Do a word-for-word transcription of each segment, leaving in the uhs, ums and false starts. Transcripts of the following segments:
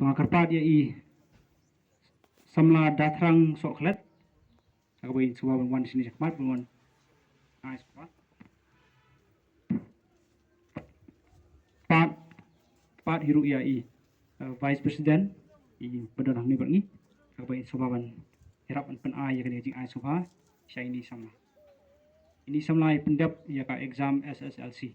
Nga kyrpad ïa i samla Dathrang Sohkhlet. Ka ba in sngewbha ban wan shane shakhmat ban wan ai sngewbha. Pat, pat hi ruh ïa i, uh, Vice President, i ba don hangne bad ngi. Ka ba in sngewbha ban ïarap ban pyn-ai ïa kane ka jingai sngewbha sha ine i samla. Ine i samla i pyndep ïa ka exam S S L C.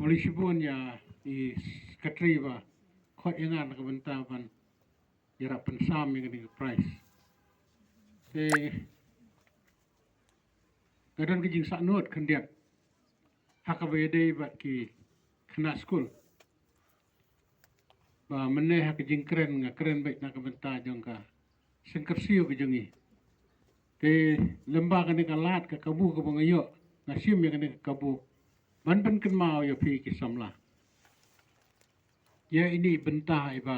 Khublei shibun ïa i Secretary ba khot ïa nga na ka bynta ban ïarap pynsam ïa kane ka prize. Te ka don ka jingsahnud khyndiat ha kaba ïadei bad ki khynnah skul. Ba mynne ha ka jingkren nga kren beit na ka bynta jong ka syngkyrsiu ka jong ngi. Te lem bad kane ka lad ka kabu kaba nga ïoh, nga shim ïa kane ka kabu ban pynkynmaw ïa phi ki samla ïa ine i bynta iba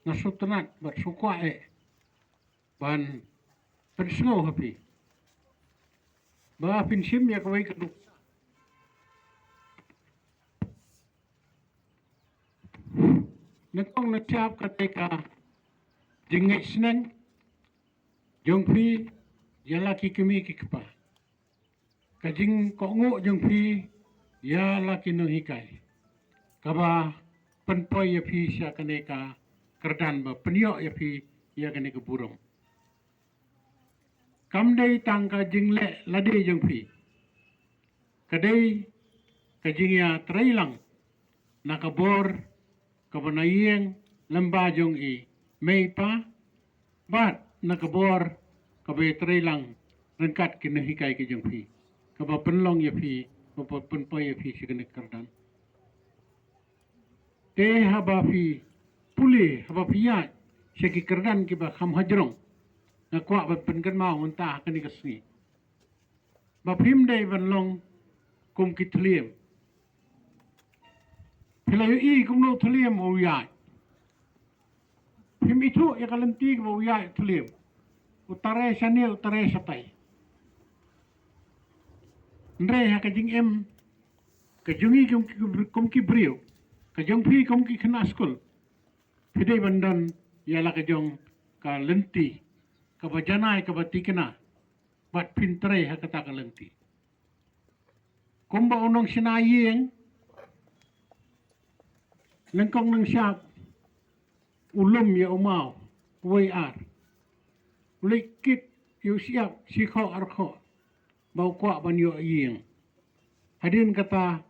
nga sngewtynnat bad sngewkwah eh ban pynsngew ha phi ba phin shim ïa kawei ka duk. Nyngkong nyngshap ka dei ka jingngeit sneng jong phi ïa la ki kmie ki kpa. Ka jingkohnguh jong phi ïa la ki nonghikai kaba pynpoi ïa phi sha kane ka kyrdan ba pynïoh ïa phi ïa kane ka burom. Kam dei tang ka jingleh lade jong phi, ka dei ka jingïatreilang na ka bor kaba na ïing lem bad jong i mei i pa, bad na ka bor kaba ïatreilang ryngkat ki nonghikai ki jong phi, kaba pynlong ïa phi, kaba pynpoi ïa phi sha kane ka kyrdan. Te haba phi pule, haba phi ïaid sha ki kyrdan kiba kham hajrong, nga kwah ban pynkynmaw mynta ha kane ka sngi ba phim dei ban long kum ki thliem. Phi la ïohi kumno u thliem u ïaid? Phim ithuh ïa ka lynti kaba u ïaid u thliem, u tare shane u tare shatai. Hynrei ha ka jingim ka jong ngi kum ki, kum ki briew, ka jong phi kum ki khynnah skul, phi dei ban don ïa la ka jong ka lynti kaba janai kaba thikna bad phin trei ha kata ka lynti. Kumba u nongshna ïing, nyngkong nyngshap u lum ïa u maw, uwei ar, u leit kit ïa u shyiap shi khoh ar khoh ba u kwah ban ïoh ïing. Hadien kata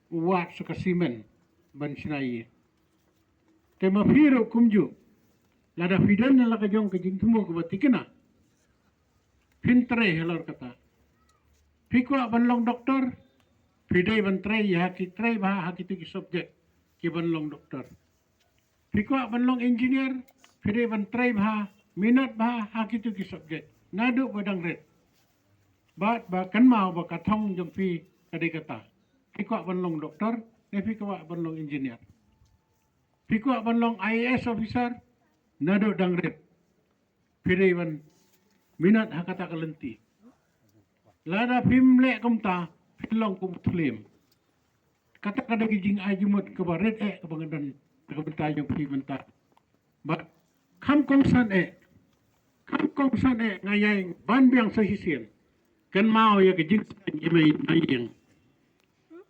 u wad sa ka simen ban shna ïing. Te ma phi ruh kumjuh, lada phi don la ka jong ka jingthmu kaba thikna, phin trei halor kata. Phi kwah ban long doktor, phi dei ban trei ïa ki, trei bha ha kitu ki subject ki ban long doktor. Phi kwah ban long engineer, phi dei ban trei bha, minot bha ha kitu ki subject naduh ba dang rit. Bad ba kynmaw ba ka thong jong phi ka dei kata. Phi kwah ban long doktor ne phi kwah ban long engineer? Phi kwah ban long I A S officer? Naduh dang rit phi dei ban minot ha kata ka lynti. Lada phim leh kumta, phin long kum u thliem. Kata ka dei ka jingai jingmut kaba rit eh kaba nga don ha ka bynta jong phi mynta. Bad kham kongsan eh, kham kongsan eh nga ïeng ban biang sa shisien. Kynmaw ïa ka jingsneng i mei na ïing.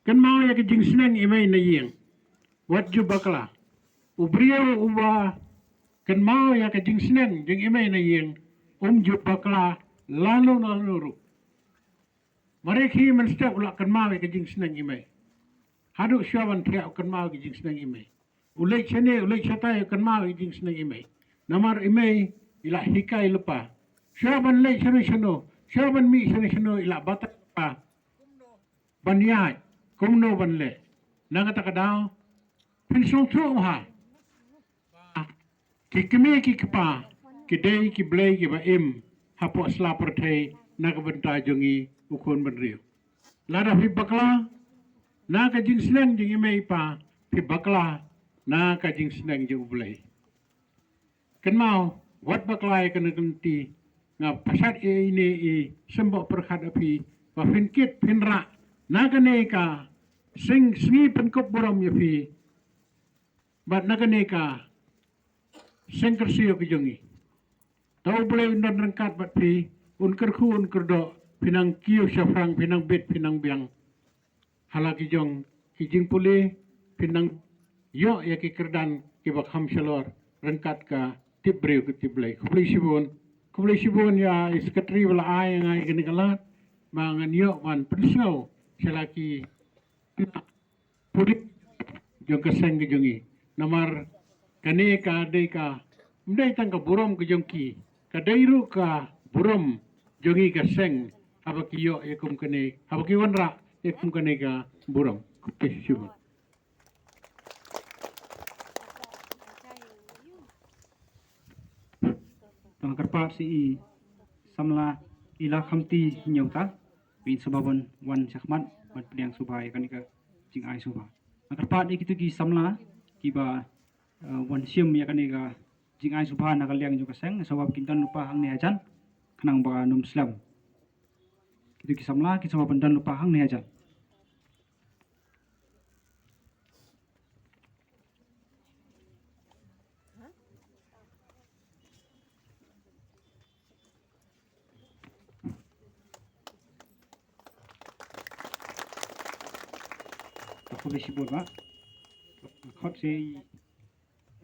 Kynmaw ïa ka jingsneng i mei na ïing. Wat ju bakla. U briew uba kynmaw ïa ka jingsneng jong i mei na ïing um ju bakla lano lano ruh. Mareh hi mynstep u la kynmaw ïa ka jingsneng i mei. Haduh shuwa ban thiah u kynmaw ïa ka jingsneng i mei. U leit shane, u leit shatai, u kynmaw ïa ka jingsneng i mei. Namar i mei i la hikai lypa. Shuwa ban leit shano shano, shuwa ban mih shano shano, i la batai lypa ban ïaid. kumno ban leh. Na kata ka daw phin sngewthuh bha, ki kmie ki kpa ki dei ki blei kiba im hapoh sla pyrthei na ka bynta jong ngi u khun bynriew. Lada phi bakla na ka jingsneng jong i mei i pa, phi bakla na ka jingsneng jong U Blei. Kynmaw, wat bakla ïa kane ka lynti. Nga pashat ïa ine i symboh pyrkhat ïa phi ba phin kit phin rah na kane ka seng sngi pynkup burom ïa phi bad na kane ka seng kyrsiew ka jong ngi. To U Blei un don ryngkat bad phi, un kyrkhu un kyrdoh, phi nang kiew shaphrang, phi nang bit, phi nang biang. Ha la ki jong ki jingpule phin nang ïoh ïa ki kyrdan kiba kham shalor ryngkat ka tip briew ka tip Blei. Khublei shibun. Khublei shibun ïa i secretary ba la ai ïa nga ïa kane ka lad ba ngan ïoh ban pynsngew sha la ki pule jong ka seng ka jong ngi. Namar kane ka dei ka, ym dei tang ka burom ka jong ki, ka dei ruh ka burom jong ngi ka seng haba ki ïoh ïa kum kane, haba ki wanrah ïa kum kane ka burom. Khublei shibun. Tang kyrpad sha i samla i la khamti nyngkong ta, ba in sngewbha ban wan shakhmat ban pdiang sngewbha ïa kane ka jingai sngewbha. Tang kyrpad ïa kito ki samla kiba eh, wan shim ïa kane ka jingai sngewbha na ka liang jong ka seng, sngewbha ba kin don lypa hangne hajan khnang ba kan ym slem. Kito ki samla kin sngewbha ban don lypa hangne hajan. Khublei shibun bah. Khot sha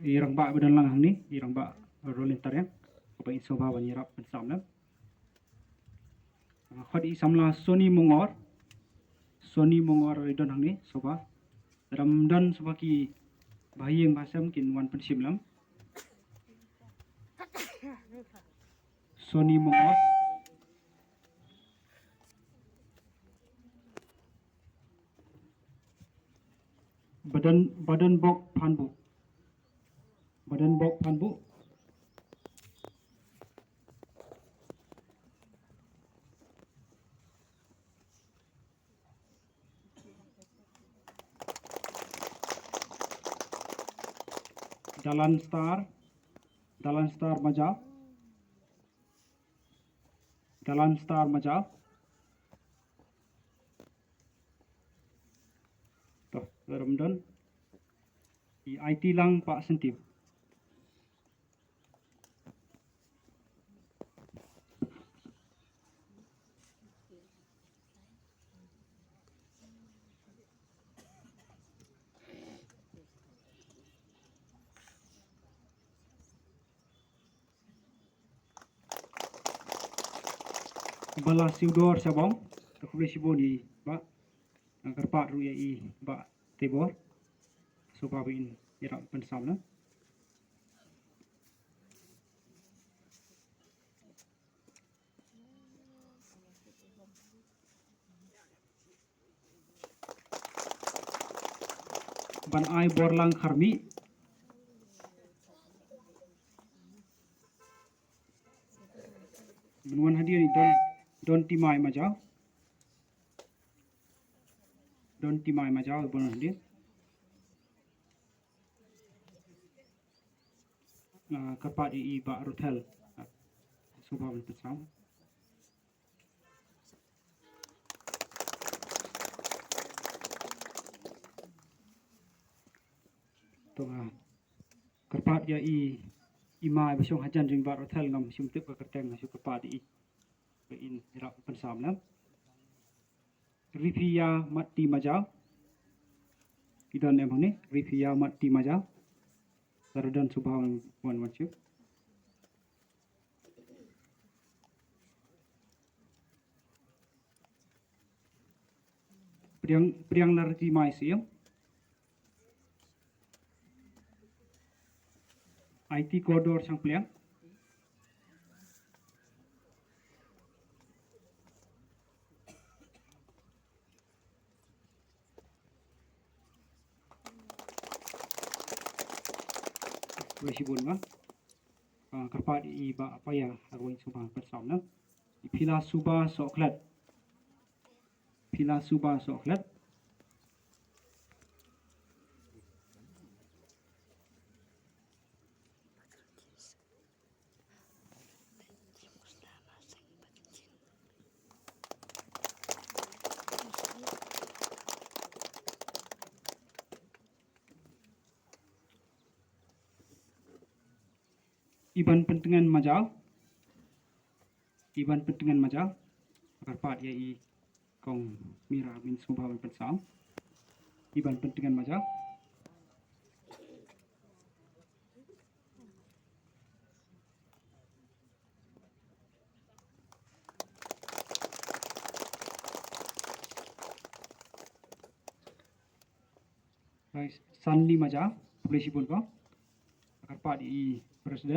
i rangbah ba don lang hangne, i rangbah Roland Tariang, ba in sngewbha ban ïarap pynsam lem. Khot i samla Sony Mongor. Sony Mongor i don hangne, sngewbha. Lada ym don sngewbha ki bahaïing bahasem kin wan pynshim lem. Sony Mongor. Badan, Badan Bok Phanbu. Badan Bok Phanbu. Dalan Star, Dalan Star Majaw. Dalan Star Majaw. Toh, lada ym don. I Aiti Lang Pah Syntiew. Bala Siudor Shabong, khublei shibun i bah. Nga kyrpad ruh ïa i bah Tebor. Sngewbha ba in ïarap pynsam lem. Ban ai bor lang kharmi. Ban wan hadien i Don, Don Timai Majaw. Don Timai Majaw ban wan hadien. Ah, kyrpad ïa i bah Ruthel. Ah, sngewbha ban pynsam. To nga kyrpad ïa i, i Mai ba shong hajan jong i bah Ruthel, ngam shym tip ka kyrteng, nga shu kyrpad ïa i ba in ïarap pynsam lem. Rifia Matti Majaw. I don em hangne, Rifia Matti Majaw. Lada don sngewbha wan, wan, wan shu. Priang, Priang Larti Mai Siem. Aiti Kordor Shangpliang. Khublei shibun ma. Ah, kyrpad ïa i Bah Paya ha ka waiñ sngewbha ban pynsaw na. I Phila Suba Sohkhlet. Phila Suba Sohkhlet. Iban Pyntngen Majaw. Iban Pyntngen Majaw. Kyrpad ïa i Kong Mira Mynsngew Bha ban pynsaw. Iban Pyntngen Majaw. Right, Sanli Majaw, khublei shibun ko. Kyrpad ïa i President.